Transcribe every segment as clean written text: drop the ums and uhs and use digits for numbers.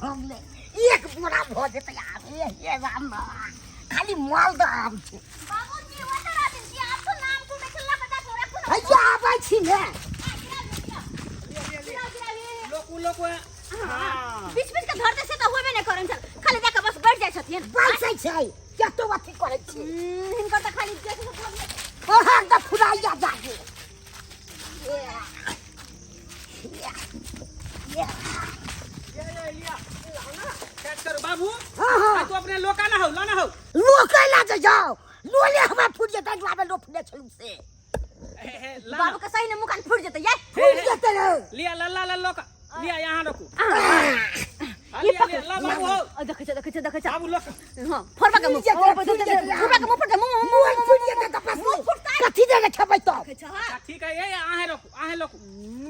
भऽ गेलै। एक बोरा भऽ जेतै आब। हे हे राम, खाली मालदह आम छै। बाबूजी, ओतऽ रहथिन कि आब तो नाम टूटे छै, लऽ कऽ जाके राखू ने। हैया आबै छी ने। लोकू लोकू, हाँ। बीच बीच के धरते से तऽ होबे नहि करन छल, खाली जाके बस बैठ जाइ छथिन। बैसै छै, केतो अथी करै छी। हिनकर तऽ खाली देख के भऽ गेलै। अहाँ तऽ फुराइया जागे। काट करो बाबू। हाँ हाँ। आ तू अपने लोका ना हो, लाना हो। लोकै ला जे जाओ, लोले हमरा फुट जेतै, लाबे लोफने छलू से। हे हे लाना। बाबू के सही ने मुकान फूट जेतै ये। फुट जेतै रे। लिया लल्ला ला लोका लिया, यहाँ रखू। हाँ, ये लिया पकड़। लिया ला बाबू हो। ओ देखै छ, देखै छ, देखै छ। बाबू लोका। हां, फोड़बा के मुंह। फूट जेतै, फूट जेतै। फोड़बा के मुंह, फूट मुंह मुंह। मुँह फुट जेतै तऽ बस कथी देने खेबै तब? देखै छ, हां। अच्छा, ठीक है, ये आहे रखू, आहे लोकू।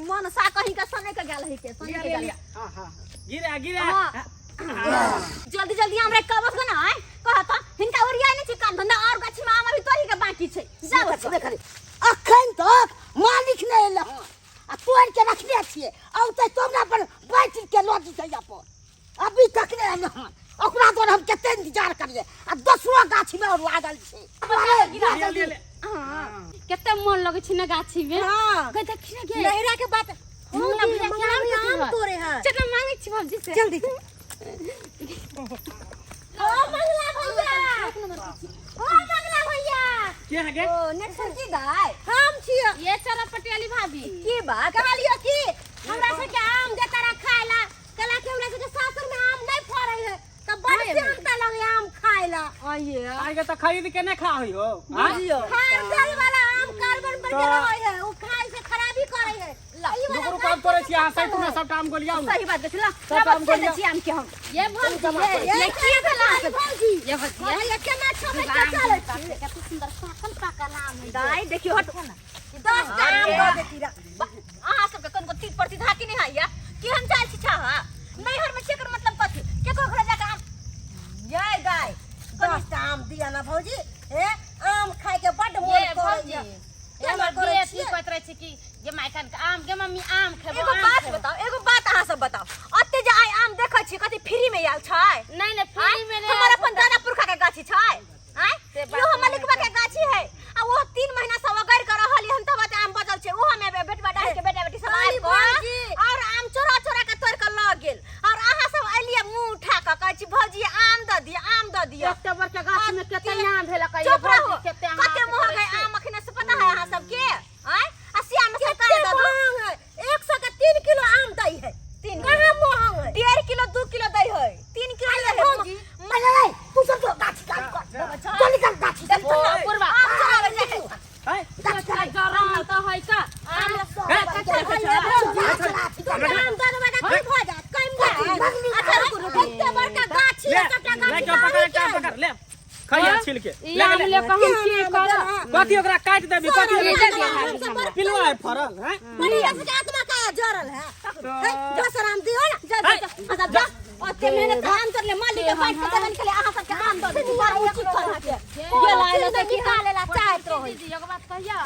मन सा कहीं के सने के गेल है के सने लिया के लिया गेल। लिया, हाँ हाँ, गिरा गिरा। हाँ। जल्दी जल्दी हमरा कबस गना है कहत हिनका ओरिया नै छै काम धंधा, और गाछी में आम अभी तोही के बाकी छै। जाओ छेबे करे, अखन तक मालिक नहि एलै हन आ तोड़ि के रखने छियै, औतै तब ने अपन बाँटि के लऽ जेतै अपन। अभी तक नहि एलै हन, ओकरा दुआरे हम कते इंतजार करियै आ दोसरो गाछीमे और लागल छै। अरे, लिया लिया लिया। कते मन लगै छै ने गाछी में। हाँ। गई देखी ने गे। नैहरा के बात। मंगला भैया के आम मंगला कथी आम है? तोड़े है। चल मांगे छी भौजी से। जल्दी। ओ मंगला भैया, ओ मंगला भैया। के है गे? ओ नेट की दाय? हम छियै। ये चरा पटियाली भाभी। की बात कहलियो कि हमरा सबके आम देता रह खाय ला, कहला कि हमरा सबके सासुर में आम नहीं फड़ै है, तऽ बड़ सेहनता लगे आम खाय ला। आइए। आइ के तऽ खरीद के नहीं खा होई हो। हाँ? बुझियो। खार वाला आम कार्बन पर के रहै है, उ खाय से खराबी करै है। ई वाला रुक रुक, हम तोड़ै छी अहाँ सैतू ने सबटा आम गोलियाउ ने। सही बात छै, ला सब काम ला करिया। छी आम के हम। ये भौजी, ये ये किया भेला? भौजी। ये भौजी, भैया केना छबै के चलै छी? कते सुंदर पाकल पाकल आम है। दाय देखियो, हट। 10 टा आम दऽ देती रह। अहाँ सबके कनको तीत प्रतिधा की नहीं है या केहन चाल छी छा नैहर में चेकर मतलब कथी केकरो घर जाके आम ये गाय, 10 टा आम दिया ना भौजी। हे, आम खाय के बड्ड मोन ये भौजी, करैया। ये हमर केना करै बेटी छियै? कहैत रहै छै कि गे मायकन के आम, गे मम्मी आम खेबो। एगो आम बात खेबो। बताओ, एगो बात अहाँ सब बताओ, अते जे आइ आम देखै छी कथी फ्री में आयल छै? नहीं नहीं, फ्री में नहीं। हमर अपन दादा पुरखा के गाछी छै आँय? से बात इहो नहीं मलिकवा के गाछी है आ वो 3 महीना से वगैर कर रहल हन तब आम बचल छै। ओहो में बेटवा डाल के बेटा बेटी सब आबि भौजी। कऽ और आम चोरा चोरा के तोड़ के लऽ गेल और अहाँ सब एलियै मुंह उठा के कहै छी भौजी आम दऽ दिअ, आम दऽ दिअ। एते बड़का गाछ में कते आम भेल? चुप रहू। कते आम? कते महग है आम अखने से पता है अहाँ सबके आँय? आ सियान में सरकार कते दऽ दू। महंग है? 100 के 3 किलो आम दै है। 3 कहाँ महंग है? 1.5 किलो 2 किलो दै है, 3 किलो दै है। भौजी। अरे रे, तू सब जो गाछी काट कर, जल्दी कर गाछी। पूर्वा। आम चोराबै जाइ है। है? गाछी काट। गरम तऽ है का आम? आम दऽ देबै तऽ की भऽ जायत? कम जायत? अच्छा रुकू रुकू। एते बड़का गाछी ले है, सबटा ले गाछी के पकड़, एकटा पकड़ ले, खइया छिल के। ई ले आम ले। ले कऽ हम की करब? कथी ओकरा काटि देबी? कथी ये ओकरा दे दिया भाभी हमरा। पिलुआ है फरल है? बढ़िया से आत्मा का जरल है। हे, दोसर आम दियो ना। जा जा जा, अच्छा जा। ओते मेहनत से आम तोड़ले, मालिक के बाँट के देबन के लिए अहाँ सबके आम दऽ देती, बड़ा उचित कर के गेल आयल चीज तऽ की निकाले ला चाहैत रहै। दीदी, एगो बात कहिया,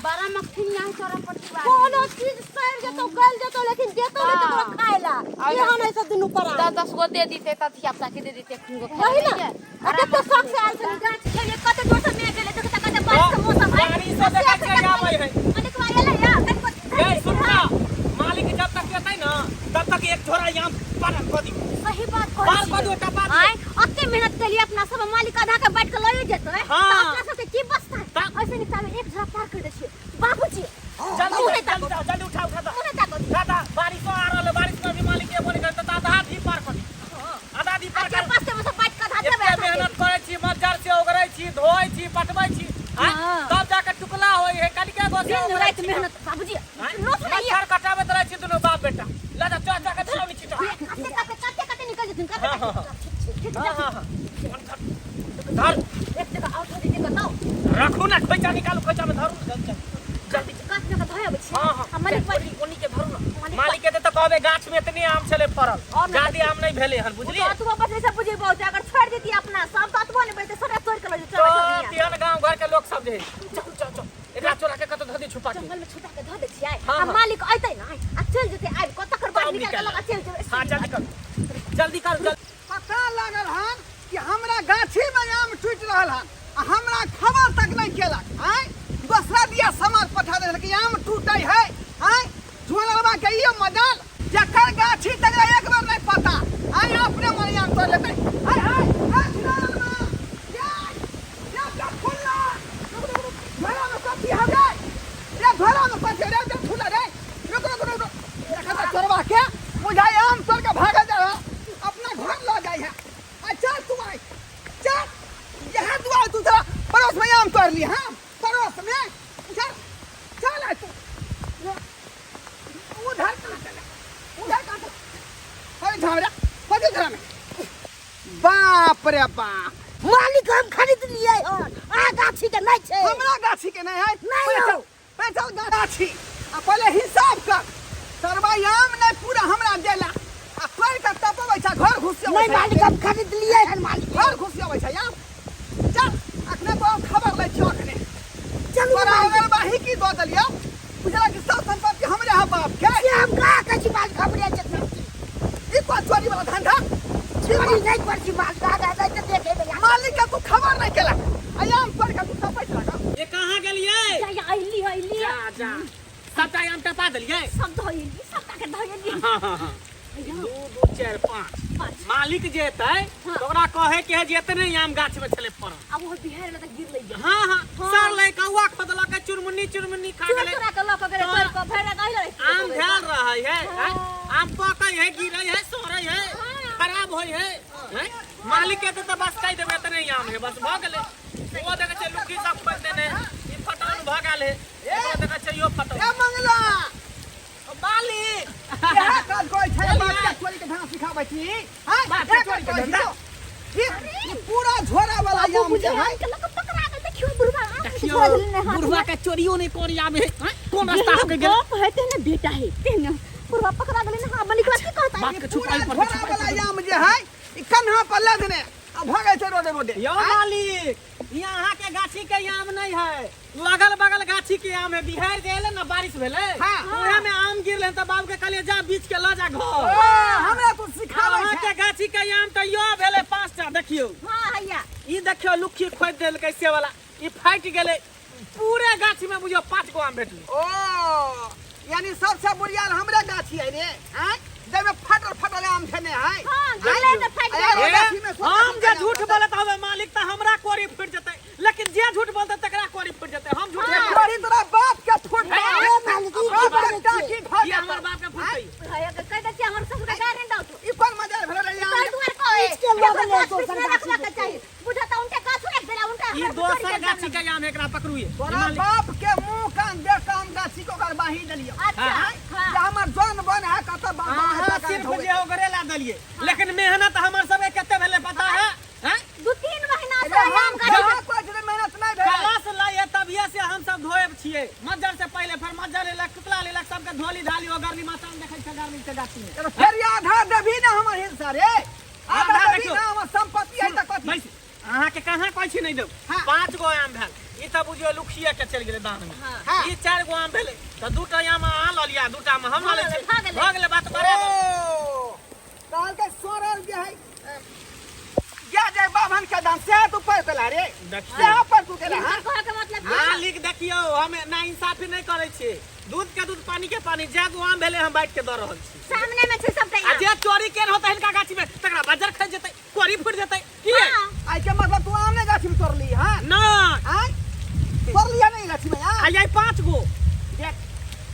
बड़ा मक्खी यहाँ चोरा पट्टी वाली। कोनो चीज सड़ जेतौ, गल जेतौ, लेकिन देतौ नहीं तोरा खाय ला। एहन है सब दुनू पर। 10 10 गो दे दीते तऽ धिया पुता के दे दीते, खून गो। वही ना, आ कते शौक से आयल छली गाछ। खेलिए कते जोर से मेघ गेलै, देखै त कते बारिश के मौसम है। बारिश से देखै छियै आबै है। मालिक एलै या कनिको? ए सुन ना, मालिक जब तक एतै ना तब तक एक झोरा आम पार कऽ दियौ। सही बात कहै पार छी। कऽ दियौ, टपा दियौ। आँय, ओते मेहनत केलिए अपना सब, मालिक आधा के बाँटि के लए जेतै हाँ। तऽ अपना सबके की बचतै? तऽ- ऐसे निकालू, एक झोरा पार कर दै छियै बाबूजी। जल्दी मुँह नहि जल्दी ताकू। जाओ, जल्दी उठा उठा दो। मुँह नहि ताकू। दादा, बारिशो आ रहल है, बारिश में भी मालिक एबो नहि करतै तऽ आधा आधी पार कऽ दियौ, आधा आधी आ पार जे कर। बचतै ओ सब बाँटि कऽ आधा देबै एते अहाँके। मेहनत करै छी, मज्जर से ओगरै छी, धोइ छी, पटबै छी आँय? हाँ। तब जाके टुकला होइ है कनिके गो से दिन ओगरै राति छी। मेहनत बाबूजी। आँय? लोथ नहि मच्छर कटाबैत रहै छी दुनू बाप बेटा। लऽ जा, चल जाके छावनी छिटऽ। कते कते कते कते निकल जेथिन कते। हाँ, हाँ, हाँ। ठीक। हाँ हाँ हाँ, धर। एक जगह आउट हो जेतै कतौ। राखू ना, खोइचा निकालू, खोइचा में धरू ना, जल्दी जल्दी। गाछ में धोए अबै छी। हाँ हाँ। आ मालिक ओनी ओनी के धरू ना। मालिक मालिक के तऽ कहबै गाछ में एतने आम छलै फड़ल, और ना। जादे आम नहीं भेलै हन, बुझलियै? तो तू बचले सब बुझेबो जे अगर छोड़ देती अपना सब तऽ अतबो नहि बचतै, सबटा तोड़ के लऽ जेतै। तो चल। तेहन गांव घर के लोग सब जे है। चल चल चल, एकरा चोरा के कतौ धऽ दे छुपा के। जंगल में छुपा के धऽ दै छियै। हाँ, आ हाँ। मालिक अइतै ने आ चलि जेतै आबि कऽ, तकर बाद तब निकालि के निकालि लऽ कऽ चलि जेबै। हाँ, जल्दी कर, जल्दी कर जल्दी। पता लागल हन कि हमरा गाछी में आम टूटि रहल हन आ हमरा खबर तक नहीं केलक। आय दोसरा दिया समाज पठा देलक कि आम टूटे है। आय झोलवा के इहो मजाल जकर गाछी तक एक बार नहीं पता। आय अपने मन आम तोड़ लेते। आय आय आय झोलवा या या फुल्ला झोला में कथी हो गए रे, झोला में कथी रे, जब फुल्ला रे, रुक रुक रुक रुक, देखा तो चोरवा के बुझाई आम तोड़ के भागल जा रहा, अपना घर ल जाई है। आ चल तू आय चल, यहाँ तू आय, तू जरा पड़ोस में आम तोड़ ली। हाँ पड़ोस में चल चल आय तू, उधर कहाँ चला, उधर कहाँ चला, अरे झामरा कथी झोरा में, बाप रे बाप। मालिक हम खरीद लिए हन, आ गाछी के नहीं छै। हमरा गाछी के नहीं है। नहीं पहिले हौ। चल, पहिले चल गाछी आ पहिले हिसाब कर। सरवा आम नहीं पूरा हमरा देला आ तोड़ के तपबै छै, घर घुसी अबै नहीं छै। मालिक हम खरीद लिए हन मालिक, घर घुसी अबै छै आम। चल अखने तो हम खबर लै छियौ अखने। चलू तोरा मालिक। अगर बाही की दऽ देलियौ, बुझला कि सब संपत्ति हमरे है बाप के। से हम का कहै छी मालिक, हमरे छै संपत्ति। ई कोन चोरी वाला धंधा? चोरी नहीं करै छी मालिक, आगा नहीं तऽ देखै बला। मालिक के तू खबर नहीं केलक आ आम तोड़ के तू तपैत लागल। ये कहाँ गेलियै? जा जा अइली अइली। जा जा सबटा आम टपा देलियै? सब धोइली, सबटा के धोइली। हाँ हाँ हाँ, 2 2 4 5। मालिक जे एतै तऽ ओकरा कहै के है जे एतने आम गाछ में छलै फड़ल। आ वो बिहार में तऽ गिरलै जे। हाँ हाँ, सर लै कौआ खोदलक, चुनमुन्नी चुनमुन्नी खा गेलै। चोरा के लऽ के गेलै, तोड़ के भरि रात अहिला रहै। आम भेल रहै है, आम पकै है, गिरै है, सड़ै है, खराब होइ है। मालिक के तऽ बस कहि देबै एतने आम है, बस भऽ गेलै। ओ देखै छै लुक्खी सब खोलि देने, ई फटौन भऽ गेल है। ओ देखै छै इहो फटौन। ए मंगला मालिक इएह काज करै छै, बाप के चोरी के धंधा सिखाबै छी। हां बाप के चोरी के धंधा। ई पूरा झोरा वाला आम जे है। पकड़ा के देखियो बुढ़वा आम के देखियो झोरा देने हाथ में। बुढ़वा के चोरियो नहीं करी आबे, कोन रास्ता होके गेल? बाप हेते ने बेटा हेते ने, बुढ़वा पकड़ा गेलै ने। हां मालिक की कहता? बाप के पूरा छुपाई पर झोरा वाला आम जे है ई कन्हा पर लदने आ भगै छै रोडे रोडे। यौ मालिक, यहाँ अहाँ के गाछी के आम नहीं है, लगल बगल गाछी के आम है। बिहार जे एले ना बारिश भेलै, ओहे में आम गिरले त बाबू के कहलिए जा बीच के ल जा घर। ओ हमरा तू सिखाबै अहाँ छै। के गाछी के आम त यो भेलै 5टा। देखियौ हां हैया ई देखियौ लुक्खी खोदि देलकै से वाला, ई फाटि गेलै पूरे गाछी में बुझियौ 5 गो आम भेटलै। ओ यानी सबसे बुढ़ियाल हमरे गाछी है रे, हैं जाहिमे फटल फटल आम छने है। हां गिरलै त फाटि गेलै। हम जे झूठ बोलत हवे मालिक त हमरा कोरी फुटि जेतै, लेकिन जे झूठ बोलतै तकरा कोरी फुटि जेतै। हम झूठ नहीं कोरी तोरा बाप के फुट ए मालिक ई की बाप के करै छियै? टाकी भऽ ये हमर जेतै। बाप के फुटतै। हैया के कहि दै छियै हमर ससुर के गारि नहि दौ तू। ई कोन मजा भेलै रे आम? तोर दुआर कहै पीट के लऽ गेलै गाछ दोसर वृक्ष नहि गाछी रखबाक चाही, बुझत उनटे गाछ राखि देला उनटा। ई दोसर गाछी के आम एकरा पकड़ू। तोरा बाप के मुंह कान देख के हम गाछी के ओकर बाही देलियौ। अच्छा हैं? हां जे हमर जन बन है कतऽ बाप अहाँ है तकर सिर्फ धोबै। जे ओकरे ला देलियै, लेकिन मेहनत हमर सबके कते भेलै पता है? हैं? 2-3 महीना से अरे हम आम गाछ जहाँ कोइ छलै मेहनत नहि भेलै। कलश लाइए तभिए से हम सब धोए छियै, मज्जर से पहिले फेर मज्जर लेलक, कुतला लेलक, सबके धोली धाली ओ गर्मी मचान देखै छै गर्मी के गाछी में। चलो फेर आधा देबही ने हमर हिस्सा रे, आधा आधा देबही देखियौ। ने हमर संपत्ति है तऽ कथी? बैस, अहाँ के कहाँ कहै छी नहि देब। हाँ। 5 गो आम भेल, ई तऽ बुझियौ लुखिए के चलि गेलै दान में। हाँ। ई 4 गो आम भेलै तऽ 2टा आम अहाँ लऽ लिअ, 2टा आम हम लऽ लै छी। भऽ गेलै। भऽ गेलै बात बराबर। ओ कहलकै सड़ल जे है जा जाय बाभन के दान से तू पैर देला रे, देखियौ। सेहो पर तू गेला। हिनकर कहऽ के मतलब की? मालिक देखियौ हम ना इंसाफी नहीं करै छी, दूध के दूध पानी के पानी, जे गो आम भेलै हम बाँटि के दऽ रहल छी। सामने में छै सबटा आ आम। जे चोरी केन होतै हिनका गाछी में तकरा बजर खसि जेतै, कोरी फुटि जेतै। की हां आइ के मतलब तू आम नहि गाछी में तोड़ली? हां ना आइ तोड़ली है नहीं गाछी में? आ ये 5 गो देख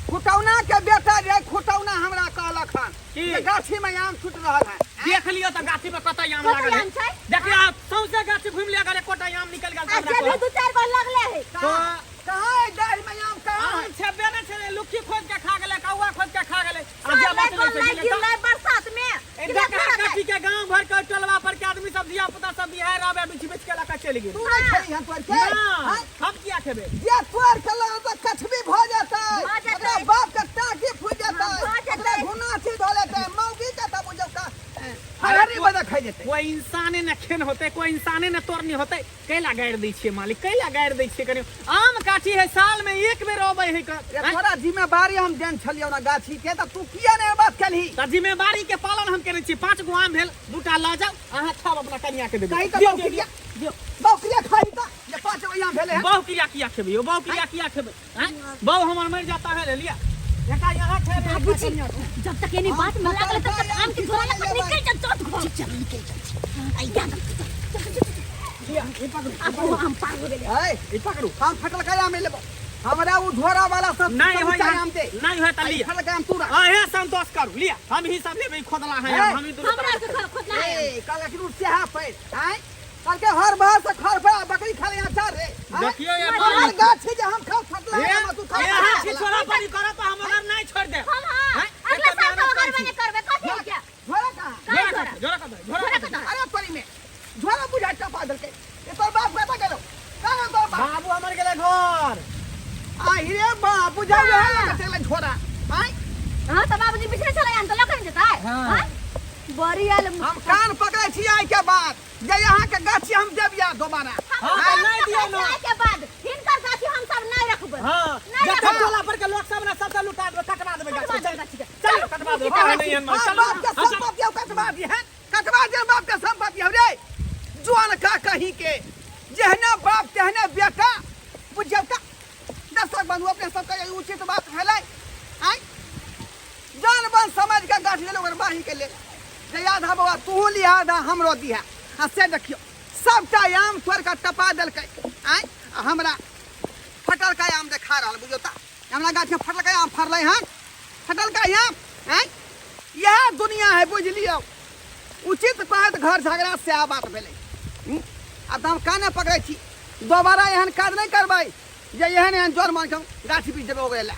खुटौना के बेटा रे, खुटौना हमरा कहलक हन की? जे गाछी में आम छूट रहल है। देख लियौ तऽ गाछी में कतऽ आम कतऽ लागल है। आम छै? देखियौ आब सौंसे गाछी घुमि लिअ, अगर एकोटा आम निकलि गेल तऽ आ हमरा जे भी कहब। 2-4 गो लगले है। कहाँ कहाँ है दाढ़ी में आम? कहाँ आम है? छेबे नहि छलै, लुक्खी खोदि के खा गेलै, कौआ खोदि के खा गेलै। आ जे सड़लै बचलै से गललै गेलै। गिरलै बरसात में। ए कि डकहा लफड़ा काटी के गांव भर के टोलवा पर के आदमी सब धिया पुता सब बिहार आबे बिछ बिछ के लऽ के चलि गेल। तू नहि खेली हन तोड़ के? ना, हैं? हम किया खेबै? जे तोड़ के लऽ तऽ कछबी भऽ जेतै, भऽ जेतै। ओकरा बाप के टाकी फुटि जेतै, भऽ जेतै। ओकरा घुना चीज धऽ लेतै, मौगी के तऽ बुझौ का हरहरी बदल देखै जेतै। कोई इंसाने ने खेन होते, कोई इंसाने ने तोड़नी होते। कैला गारि दै छियै मालिक, कैला गारि दै छियै? कनि आम काठी है, साल में एक बेर अबै है। रे तोरा जिम्मेवारी हम देन छलियौ ना गाछी के, तऽ तू किया ने बात केलही? तऽ जिम्मेवारी के पालन हम केने छी। 5 गो आम भेल, 2टा लऽ जाउ अहाँ, खाउ, अपना कनिया के देबै। कही तऽ दियौ, बौखिया दियौ। बौखिया खाही तऽ जे 5 गो आम भेलै हन। बहु क्रिया किया खेबै यौ? बहु क्रिया किया खेबै? आँय? बहु हमर मरि जाता है। ले लिया, एकटा यहाँ खेबै, एकटा बाबूजी कनिया के। जब तक एनी बात में लागल तब तक आम के झोरा लग निकल जा चौथ घर। चल निकल चल आई जा। लिया, ई पकड़ू। आब ओ आम पार हो गेलै। है ई पकड़ू। हम फटल का आम लेबो, हमरा उ झोरा वाला सब नहीं होय सबटा आम दे। नहीं होय तऽ आ ई लिया। फटल का आम तू रख। अहें संतोष करू, लिया, हम ही सब लेबै। खोदला है हे, हम ही दुनू हमरा तरफ के खोदना है। ए कहलक कि सेहा पैर आँय, कहलकै हर बार से खर पर आ बकरी खा ले अचार रे आँय? देखियौ ये हमर मालिक। गाछ छै जे हम खाउ फटला हे, आम आ तू खा हे, फटला अहाँ आम। छिछोरा पानी करब तऽ हम अगर नहीं छोड़ देब। हम हां हैं? अगला एते साल तो मेहनत अगर करै मैंने करबे कथी हो गया? झोरा कहाँ? काहे झोरा झोरा? कतऽ? झोरा कतऽ? झोरा झोरा कतऽ? कतऽ? अरे तोरी में झोरा बुझा टपा देलकै। ए तोर बाप कतऽ गेलौ? कहाँ तोर बाप? बाबू हमर गेलै घर। आ रे बाप बुझा वएह लऽ कऽ चलि झोरा आँय। हां त बाबूजी पिछले चले आन त लखन जेतै। हाँ। हां बड़ी आयल। हम कान पकड़ै छी आइ के बाद जे अहाँ के गाछी हम देबिया दोबारा। हाँ, तऽ नहि दियौ ने। के बाद हिनकर गाछी हम सब नहीं रखबै। हाँ, नहीं जखन रखबै। टोला पर के लोक सब ने सबटा लुटा देबै, कटवा देबै गाछ। कटवा चल देबै गाछी के। चल, कटवा देबै। चलू, हाँ, नहीं, एहन हाँ, चल। बाप के हाँ, चल। संपत्ति हम कटवा दी हैं, कटवा दे बाप के संपत्ति हम रे। जुआन का कहीं के जेहने बाप तेहने बेटा, बुझियौ का दर्शक बंधु, अपने सबके ई उचित बात भेलै आँय? जान बन समझ के गाछ लेलहुँ ओकर बाही के लेल जे आधा बौआ तूहू लिहा आधा हमरो दिहा, आ से देखियौ सबटा आम तोड़ि कऽ टपा देलकै आँय, आ हमरा फटलका आम देखा रहल। बुझियौ तऽ हमरा गाछमे फटलका आम फड़लै हन, फटलका आम आँय। इएह दुनिया है, बुझि लियौ। उचित कहत घर झगड़ा, सएह बात भेलै। आब तऽ हम काने पकड़ै छी, दोबारा एहन काज नहि करबै जे एहन एहन जोर मान के हम गाछ बीज देबै ओकरे लए।